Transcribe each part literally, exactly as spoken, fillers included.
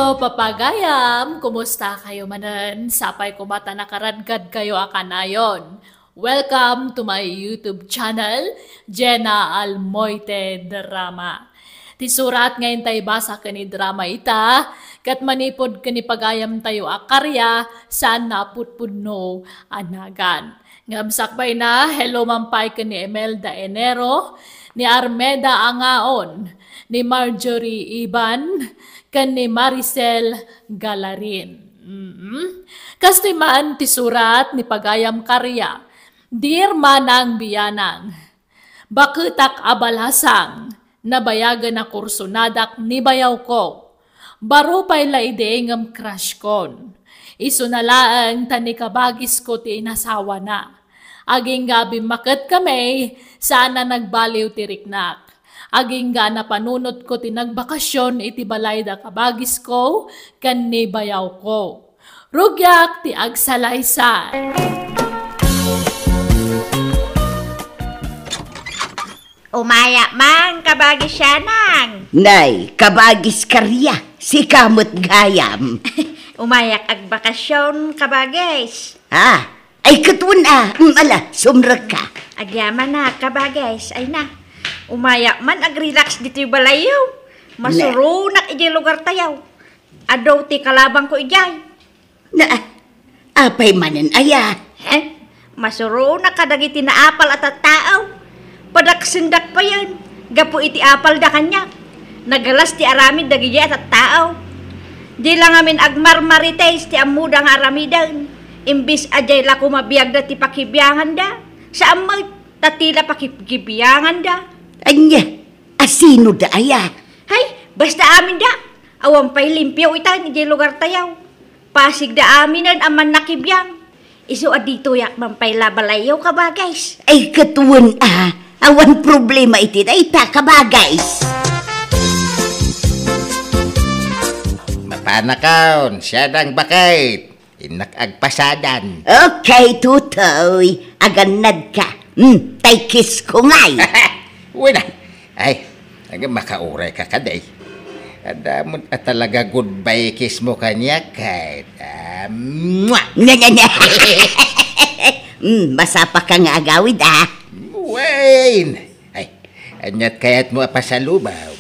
O papagayam, kumusta kayo manen? Sapay ko met a nakaradkad kayo a kanayon. Welcome to my YouTube channel, Jenna Almoite Drama. Ti surat nga intay basa ken ni drama ita, ket manipud ken ni pagayam tayo a karya, saan na putpudno a nagan. Ngem sakbay na, hello man pay ken ni Imelda Enero, ni Armeda Angaon, ni Marjorie Iban, ken ni Maricel Galarin. Mm. Kastoy man ti surat ni pagayam karya, Dear Manang Biyanang, baketak a balasang, nabayagen a kursonadak ni bayawko. Baro pay la idi ngem crush kon. Isuna laeng ta ni kabagisko ti inasawana. Agingga a bimmaket kami, saan a nagbaliw ti riknak. Agingga a napanunotko ti nagbakasyon iti balay da kabagisko ken ni bayawko. Rugiak ti agsalaysay. Umayak man, kabagis Sianang. Nay, kabagis karya, sika met gayam. Umayak agbakasyon, kabagis. Ah, ay ket wen a, mm, ala, sumrekka. Agyaman a, kabagis, ay na. Umayak man agrelax ditoy balayyo. Masuronak idiay lugar tayo. Adu ti kalabangko idiay. Na, apay manen aya? He? Masuronak kadagiti naapal a tattao. Padaksendak payen, gapu iti apalda kaniak. Nagalas ti aramid dagiti a tattao. Di la ngamin agmarmarites ti ammoda nga aramiden. Imbes a diay la koma biagda ti pakibianganda, saan met, ta ti la pakibianganda. Ania? Asinoda aya? Hay, basta aminda. Awan pay limpio itan idiay lugar tayo. Pasigda aminen a mannakibiang. Isu a ditoyak man pay la balayyo, kabagis. Ay, ket wen a, awan problema iti dayta, kabagis. Mapanakon, Sianang baket. Innak agpasadan. Okay, Tutoy. Agannadka. Hmm, tay kiss ko ngay. Wen a. Ay, aga makauray ka kadi. Adda met a talaga goodbye kiss mo kaniak, ket, ah, mwah! Nya, nya, nya. Hmm, masapa ka nga agawid, ah. Wen! Ay, aniat kayat mo a pasalubong?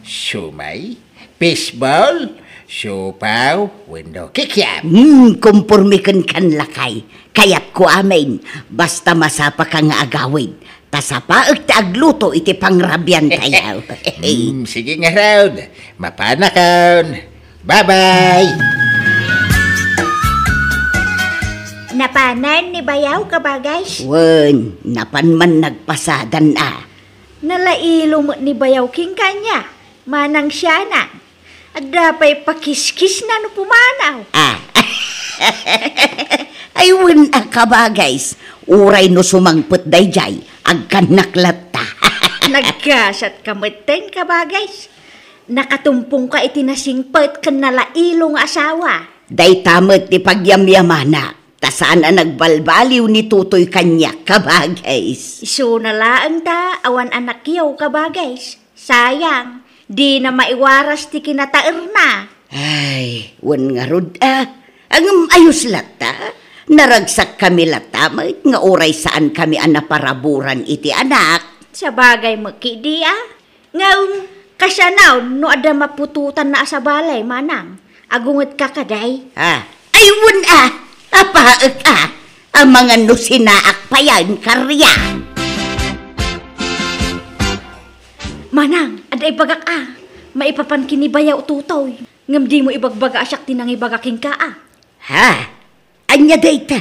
Siomay, fishball, siopaw, wenno kikiam. Hmm, komporme ken kan lakay. Kayatko amin, basta masapa ka nga agawid. Ta sapaek ti agluto iti pangrabian tayo. Hmm, sige ngarud. Mapanakon. Bye-bye. Napanen ni bayaw, kabagis? Wen, napan man nagpasadan a. Nalailo met ni bayaw kenka ania, Manang Sianang. Adda pay pakiskisna no pumanaw. Ah. Ay, wen a, kabagis. Uray no sumangpet daydiay, agkannak latta. Nagkasatka metten, kabagis. Nakatumpongka iti nasingpet ken nalailo nga asawa. Dayta met ti pagyamyamanak. Ta saan a nagbalbaliw ni Tutoy kaniak, kabagis. Isuna laeng ta awan anakyo, kabagis. Sayang, dina maiwaras ti kinataerna. Ay, wen ngarud a. Ngem ayos latta. Naragsakkami latta met nga uray saankami a naparaburan iti anak. Sabagay met ketdi a. Ngem, kasano no adda maputotanna a sabali, Manang? Agungetka kadi? Ah, ay, wen a, apaek a, amangan no sinaak payen karyan. Manang, adda ibagak a, maipapan ken ni bayaw Tutoy. Ngem dimo ibagbaga a siak ti nangibaga kenka a. Ha? Ania dayta?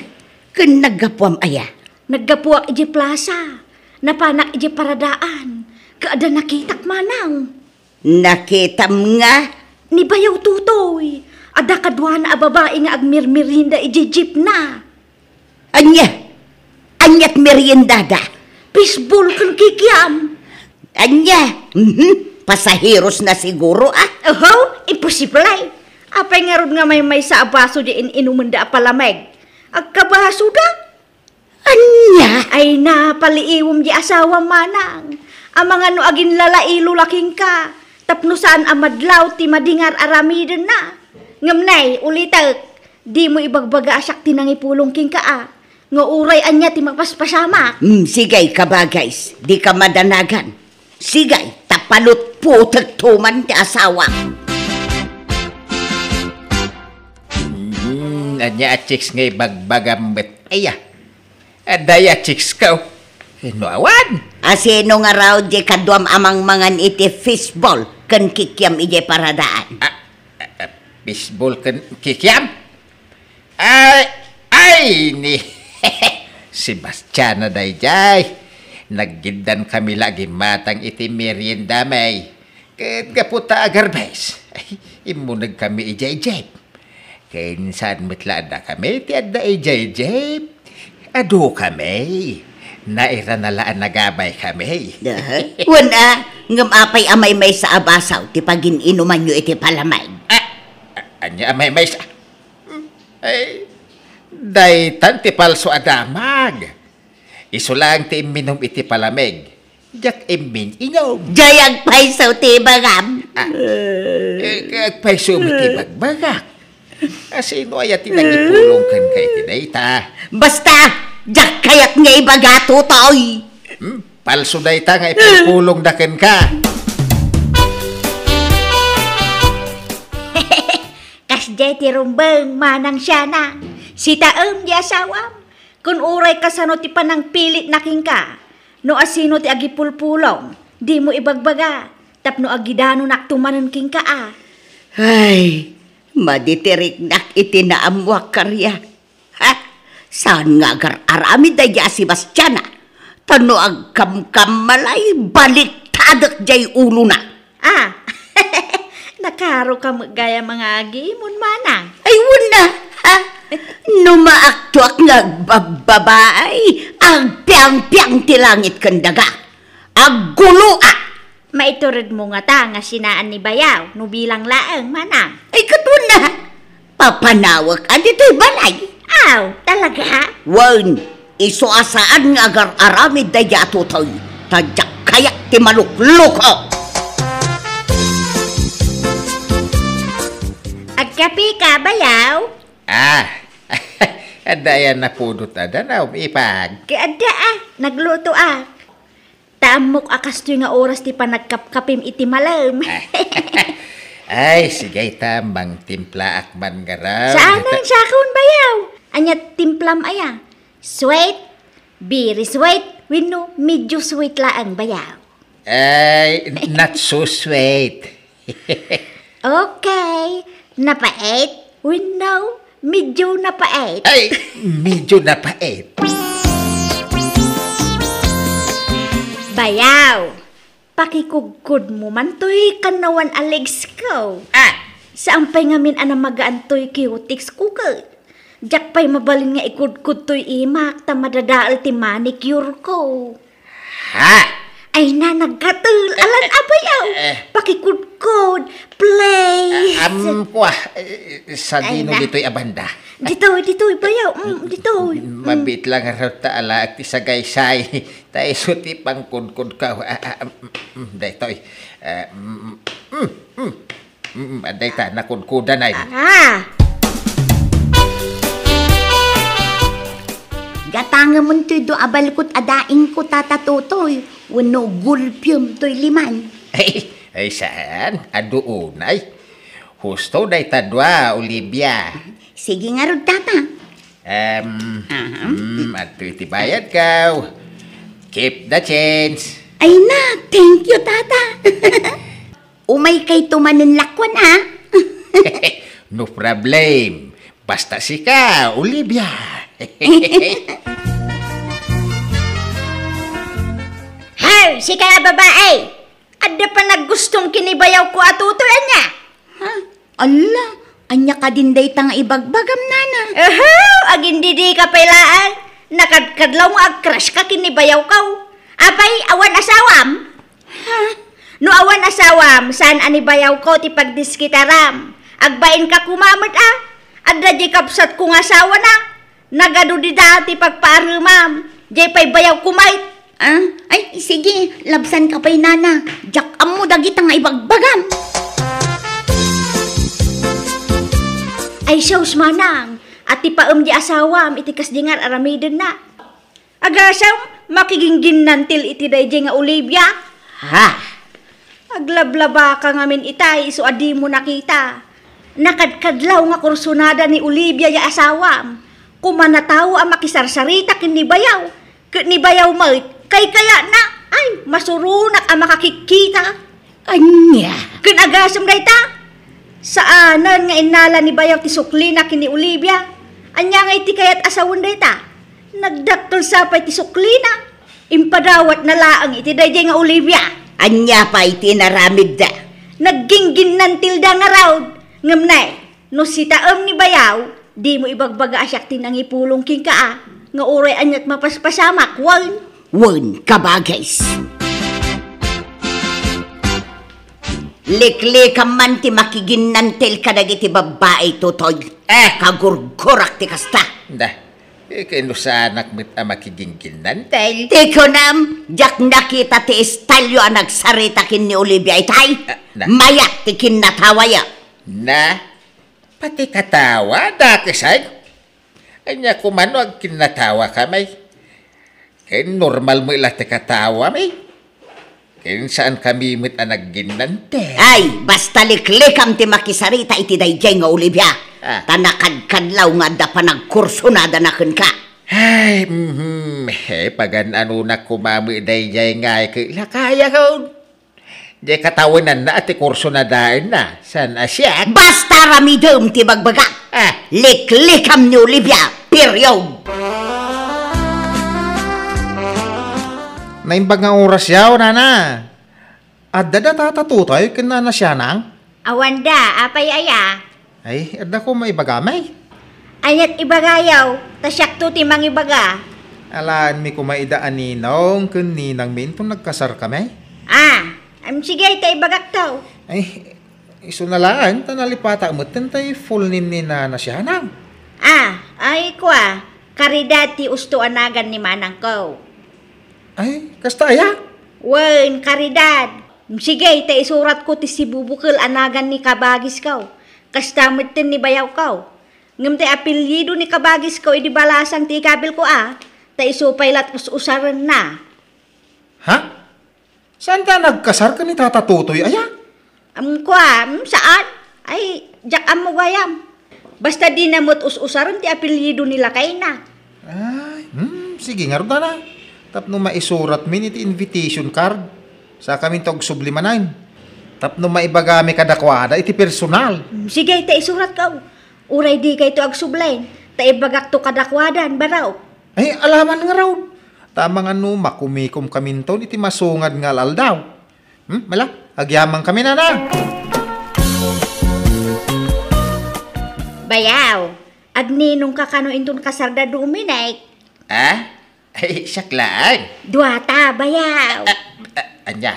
Ken naggapuam aya? Naggapuak idiay plasa. Napanak idiay paradaan. Ket adda nakitak, Manang. Nakitam nga? Ni bayaw Tutoy. Adda kaduana a babai nga agmirmerienda idiay jeepna. Ania? Aniat meriendada? Fishball ken kikiam. Ania? Mhm. Pasaheros na siguro, ah. Oho, imposible. Apay ngarud nga maymaysa a baso di in-inumenda a palamig? Agkabasoda? Ania? Ay, napaliiwem di asawam, Manang. Amangan no aginlalailo la kenka, tapno saan a madlaw ti madingar aramidenna. Ngem nay, ulitek, dimo ibagbaga a siak ti nangipulong kenka a, nga uray ania ti mapaspasamak. Hmm, sige, kabagays, dika madanagan. Sige, ta palutputekto man ti asawam. Hmm, ania a chicks nga ibagbagam met? Aya, adda aya chicks ko. No awan? A, sino ngarud diay kaduam a mangmangan iti fishball ken kikiam idiay paradaan? Ah, ah, ah, fishball ken kikiam? Ay, ay, ni Sebastiana daydiay. Naggiddan kami la gimatang iti merienda mi. Ket gapu ta agarbes, ay, immuneg kami idiay jeep. Ken saan met la adda kami ti adda idiay jeep. Adu kami. Nairana la a nagabay kami. Aha. Wen a, ngem apay a maymaysa a basaw ti pagin-inumanyo iti palamig? Ah, a-, ania a maymaysa? Ay, daytan ti palso a damag. Isu laeng ti imminum iti palamig. Diak immin-inum. Diay agpayso ti ibagam. Ah, eh, agpayso met ti ibagbagak. A, sino aya ti nangipulong kenka iti dayta? Basta, diak kayat nga ibaga, Totoy. Hmm? Palso dayta nga ipulpulongda kenka. Kasdiay ti rumbeng, Manang Siana. Sitaem ti asawam. Kun uray kasano ti panangpilitna kenka, no asino ti agipulpulong, dimo ibagbaga, tapno agidanonakto manen kenka a. Ay, madi ti riknak iti naammoak, Karia. Ha? Saan nga agar-aramid daydiay a Sebastiana? Ta no agkamkammalay, baliktadek diay ulona. Ah, nakarokam met gayam nga agimon, Manang. Ay, wen a, ha? No maaktoak nga agbabbabaay, agpiangpiang ti langit ken daga. Agguloak. Maituredmo ngata nga sinaan ni bayaw no bilang laeng, Manang? Ay, ket wen a, papanawek a ditoy balay. Aw, talaga? Wen, isu a saan nga agar-aramid daydiay a Totoy, ta diak kayat ti malukluko. Agkapika, bayaw? Ah, adda aya napudot a danum, ipag? Ket adda a, naglutoak. Ta ammok a kastoy nga oras ti panagkapkapim iti malem. Ay, sige ta, mangtimplaak man ngarud. Saan nga siakon, bayaw? Ania timplam aya? Sweet? Very sweet? Wenno medyo sweet laeng, bayaw? Ay, not so sweet. Okay. Napait? Wenno medyo napait? Ay, medyo napait. Bayaw, pakikudkodmo man toy kannawan a legs ko. Ah! Saan pay ngamin a namagaan toy cutex ko ket. Diak pay mabalin nga ikudkod toy imak ta madadael ti manicure ko. Ha? Ay na, nagkatel. Alan, abayaw. Eh, eh. Pakikudkod, please. Ah, am, kua, eh, sadino ditoy a banda? Ditoy, ditoy, bayaw. Mm, ditoy. Mm. Mabiit lang ngarud ta alaek ti sagaysay. Ta isu ti pangkudkodko. Ah, ah, mm, mm, daytoy. Ah, mm, mm, mm. Mm, adda ita, nakudkudan ay. Ah! Gatangemon toy dua a balkot a daingko, Tata Totoy, wenno gulpiam toy liman. Ay, ay, saan? Adu unay. Husto dayta dua, Olivia. Sige ngarud, Tata. Em, aha. Mm, adtoy ti bayadko. Keep the change. Ay na, thank you, Tata. Umaykayto manen lakuan, a? No problem. Basta sika, Olivia. Hoy, sika a babai! Adda panagustom ken ni bayawko a Totoy, ania? Ha? Alla, ania kadin dayta nga ibagbagam, nana? Uhu, agindidika pay laeng. Nakadkadlaw nga agcrush ka ken ni bayawko. Apay, awan asawam? Ha? No awan asawam, saan a ni bayawko ti pagdiskitaram? Agbainka koma met a, adda diay kabsatko nga asawana. Nagadu dida ti pagpaaremam. Diay pay bayawko met. Ah? Ay, sige, labsanka pay, nana. Diak ammo dagita nga ibagbagam. Ay, sus, manang, a ti paem di asawam iti kasdi nga ar-aramidenna. Agasem, makigingginnantil iti daydiay nga Olivia? Ha? Aglablabaka ngamin itay isu a dimo nakita. Nakadkadlaw nga kursonada ni Olivia ya asawam. Kumana tawo a makisarsarita ken ni bayaw. Ket ni bayaw met, kaykayatna. Ay, masuronak a makakikkita. Ania? Ken agasem dayta? Saanen nga innala ni bayaw ti suklina ken ni Olivia. Ania ngay ti kayat a sawen dayta? Nagdakkel sa pay ti suklina. Impadawatna laeng iti daydiay nga Olivia. Ania pay ti inaramidda? Naggingginnantilda ngarud. Ngem nay, no sitaem ni bayaw, dimo ibagbaga a siak ti nangipulong kenka a, nga uray aniat mapaspasamak, wen? Wen, kabagis. Liklikam man ti makiginnantil kadagiti babbai, Totoy. Eh! Kagurgurak ti kasta. Da, eh, kainusanak met a makigingginnantil. Ti kunam, diak nakita ti istalyo a nagsarita ken ni Olivia itay. Ah, na. Mayat ti kinnatawaya. Na, pati katawa, dakes ay. Ania koma no agkinnatawa kami? Ken normal met la ti katawami. Ken saan kami met a nagginnantil. Ay, basta liklikam ti makisarita iti daydiay nga Olivia. Ah. Ta nakadkadlaw nga adda panagkursonadana kenka. Ay, mhm. Eh, pagan-anonak koma met daydiay nga ay ket lakayakon. Di katawenanna a ti kursonadaenna, saan a siak? Basta aramidem ti bagbagak. Ah. Liklikam ni Olivia, period. Naimbag nga oras yaw, nana. Adda da tata Totoy ken nana Sianang? Awanda, apay aya? Ay, adda koma ibaga, may? Aniat ibagayaw, ta siakto ti mangibaga. Alaenmi koma ida a ninong ken ninangmi inton nagkasarkami. Ah, am, sige, ta ibagakto. Ay, isuna laeng, ta nalipatak metten tay full name ni Nana Sianang. Ah, ay, kua, Caridad ti usto a nagan ni manangko. Ay, kasta aya? Wen, Caridad. Sige, ta isuratko ti sibubukel a nagan ni kabagisko. Kasta metten ni bayawko. Ngem ti apelyido ni kabagisko idi balasang ti ikabilko a, ta isu pay lat us-usarenna. Ha? Saan ta nagkasar ken ni Tata Totoy aya? Am, kua, am, saan? Ay, diak ammo gayam. Basta dina met us-usaren ti apelyido ni lakayna. Ay, hmm, sige ngarud, nana. Tapno maisuratmin iti invitation card. Sakamin ta agsubli manen. Tapno maibagami kadakuada iti personal. Hmm, sige, ta isuratko. Uray dikayto agsubli, ta ibagakto kadakuadan, baro. Ay, alaman ngarud. Ta amangan no makumikomkaminton iti masungad nga al-aldaw. Hmm, mala, agyamankami, nana. Bayaw, agninongka kano inton kasarda Dominic? Ah? Ay, siak laeng. Duata, bayaw. Ah, ah, ania?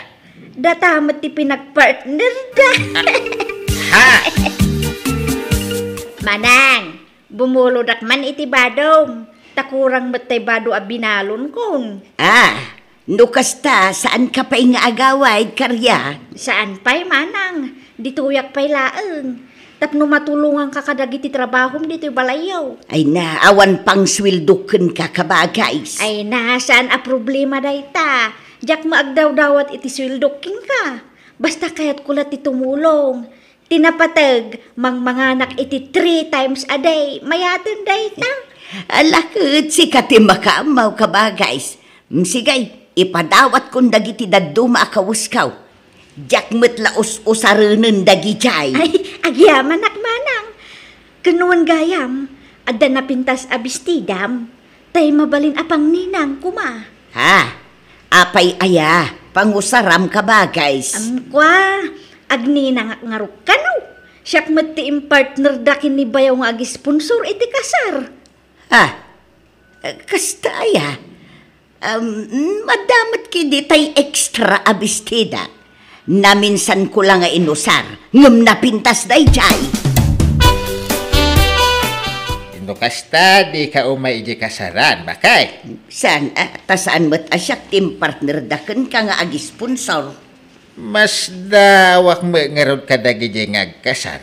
Data met ti pinagpartnerda. Ha? Manang, bumulodak man iti badom. Ta kurang met tay bado a binalonkon. Ah, no kasta, saanka pay nga agawid, Karia? Saan pay, manang. Ditoyak pay laeng. Tapno matulonganka kadagiti trabahom ditoy balayyo. Ay na, awan pangsueldok kenka, kabagis. Ay na, saan a problema dayta. Diak maagdawdawat iti sueldok kenka. Basta kayatko la ti tumulong. Ti napateg, mangmanganak iti three times a day. Mayaten dayta. Ala ket sika ti makaammo, kabagis. Mm, sige, ipadawatkon dagiti dadduma a kawesko. Diak met la us-usarenen dagidiay. Ay, agyamanak, manang. Ken wen gayam, adda napintas a bestidam, tay mabalin a pangninang koma. Ha? Apay aya, pangusaram, kabagis? Am, kua, agninangak ngarud kano. Siak met ti impartnerda ken ni bayaw nga agisponsor iti kasar. Ah, kasta aya? Um, adda met ketdi tay extra a bestida. Naminsanko la nga inusar, ngem napintas daydiay. No kasta, dika umay idiay kasaran, bakay? Saan, ah, ta saan met a siak ti impartnerda kenka nga agisponsor. Masdaawak met ngarud kadagidiay nga agkasar.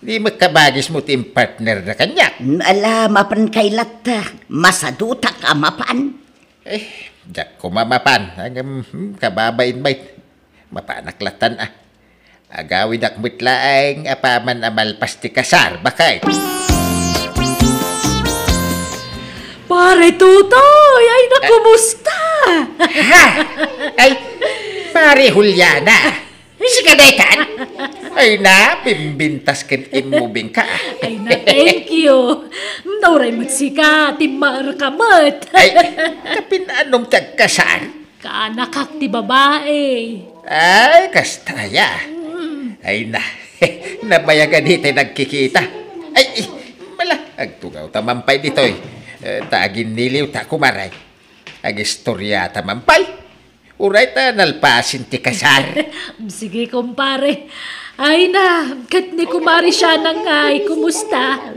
Di met kabagismo ti impartnerda kaniak. Ala, mapan kay latta. Masadutak a mapan. Eh, diak koma mapan. Ngem, hmm, kababain met. Mapanak lattan a. Agawidak met laeng apaman a malpas ti kasar, baket. Pare Tutoy, ay na, kumusta? Ha? Ay, Pare Juliana. Sika daytan? Ay na, bimbintas ken immubing ka. Ay na, thank you. Nauray met sika, timmaer ka met. Ay, kapin-anom ti agkasar? Kaanakak ti babae. Ay, kasta ya. Mm. Ay na, nabayagan iti nagkikita. Ay, eh, mala, agtugawta man pay ditoy. Eh, ta aginniliwta, kumare. Agistoryata man pay. Uray ta nalpasen ti kasar. Sige, kumpare. Ay na, ket ni Kumare Sianang ngay, kumusta?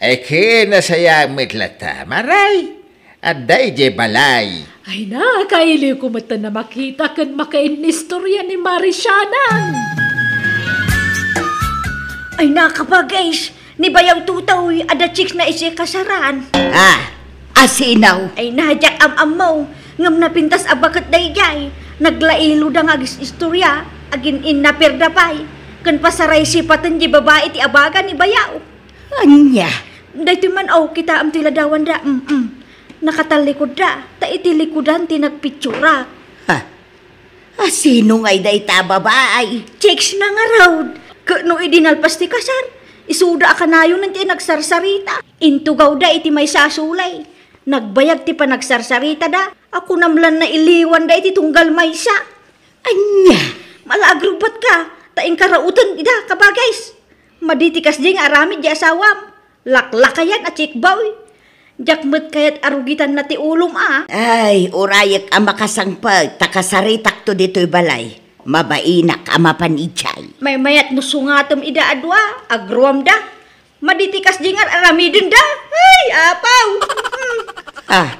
Ay, ken nasayaat met latta, maray. Adda idiay balay. Ay na, kailiwko met a makita ken makainnistorya ni Mare Sianang. Ay na, kabagis, ni Bayaw Tutoy, adda chicks na idiay kasaran. Ah, asino? Ay na, diak am-ammo, ngem napintas a baket daydiay. Naglailoda nga agis-istorya, agin-innaperda pay. Ken pasaraysipaten di babai ti abaga ni Bayaw. Ania? Daytoy man, aw, kitaem ti ladawanda. Mm-mm. Nakatallikudda, ta iti likudan ti nagpitsura. Ha? Asino ngay dayta a babai? Chicks na ngarud. Ket no idi nalpas ti kasar, isuda a kanayon ti nagsarsarita. Intugawda iti maysa a sulay. Nagbayag ti panagsarsaritada. A kunam lan nailiwanda iti tunggal maysa. Ania? Mala agrubbat ka, ta inkarauten ida, kabagis. Madi ti kasdi nga aramid di asawam. Laklakayan a chick boy. Diak met kayat a rugitanna ti ulom a. Ay, urayek a makasangpet, ta kasaritakto ditoy balay. Mabainak a mapan idiay. Maymayat no sungatem ida a dua, agruamda. Madi ti kasdi nga ar-aramidenda. Ay, apaw! Ah,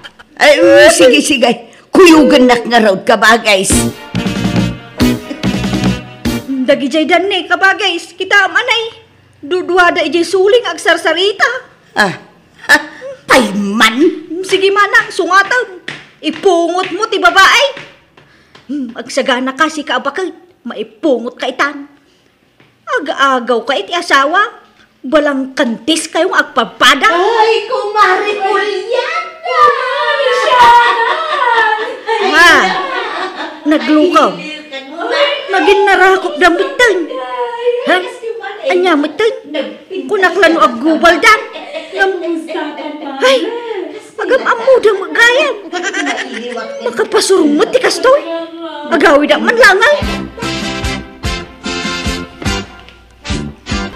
ay, mm, sige, sige. Kuyogennak ngarud, kabagis. Dagidiay danni, kabagis. Kitaem anay. Duduada idiay suling agsarsarita. Ah, ah, pay man. Sige, manang, sungatem. Ipungotmo ti babai. Hmm, agsagana ka, sika a baket. Maipungot ka itan. Aga-agaw ka iti asawa, balangkantis kayo nga agpadpada. Ay, Kumare Juliana! Ha? Naglukaw. Nagin narakop da metten. Ha? Anya metten? Kunak la no aggubaldan. Ngem, ay, agam-ammoda met gayam. Makapasurunget ti kastoy. Agawidak man laeng.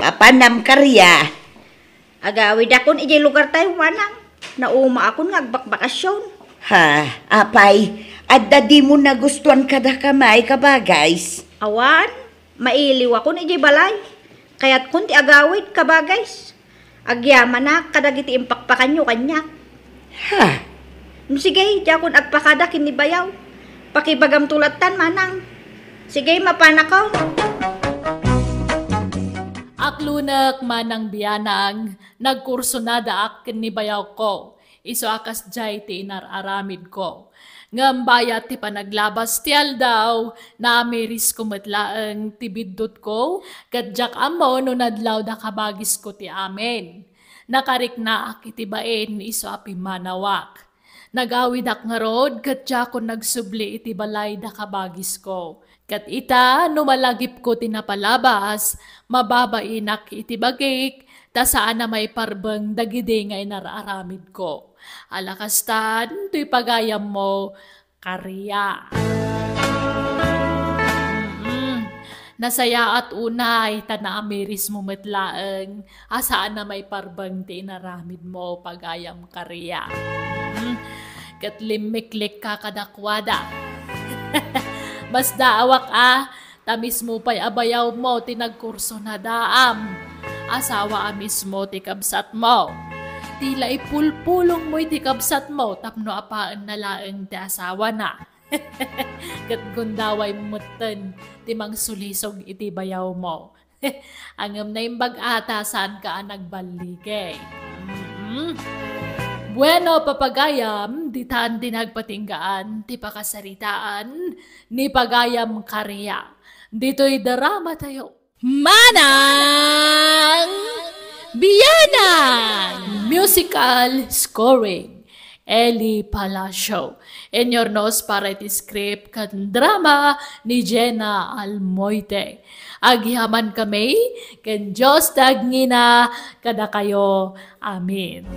Papanam, Karia. Agawidakon idiay lugartayo, manang. Naumaakon nga agbakbakasyon. Ha, apay, adda dimo nagustuan kadakami, kabagis? Awan, mailiwakon idiay balay. Kayatkon ti agawid, kabagis. Agyamanak kadagiti impakpakanyo kaniak. Ha? Sige, diakon agpakada ken ni Bayaw. Pakibagamto lattan, manang. Sige, mapanakon. Aklunek, manang bianang, nagkursonadaak ken ni Bayawko. Isu a kasdiay ti inar-aramidko. Ngem bayat ti panaglabas ti aldaw, naamirisko met laeng ti biddutko, ket diak ammo no nadlaw da kabagisko ti amin. Nakariknaak iti bain isu a pimmanawak. Nagawidak ngarud ket diakon nagsubli iti balay da kabagisko. Ket ita, no malagipko ti napalabas, mababainak iti bagik, ta saan a maiparbeng dagidi nga inar-aramidko. Ala kastan, toy pagayammo, Karia. Mm. Nasayaat unay, ta naamirismo met laeng a saan a maiparbeng ti inaramidmo, pagayam Karia. Mm. Ket limmiklikka kadakuada. Masdaawak a, ta mismo pay a bayawmo ti nagkursonadaam. Asawa a mismo ti kabsatmo. Ti la ipulpulongmo iti kabsatmo tapno apaenna laeng ti asawana. Ket gundawaymo metten ti mangsulisog iti bayawmo. Ngem naimbag ata, saanka a nagballigay. Mm. Bueno, papagayam, ditan ti nagpatinggaan ti pakasaritaan ni Pagayam Kariak. Ditoy drama tayo. Manang Bianang! Musical scoring, Eli Palacio. Inurnos para iti script ken drama ni Jenna Almoite. Agyamankami ken Dios ti agngina kadakayo. Amen.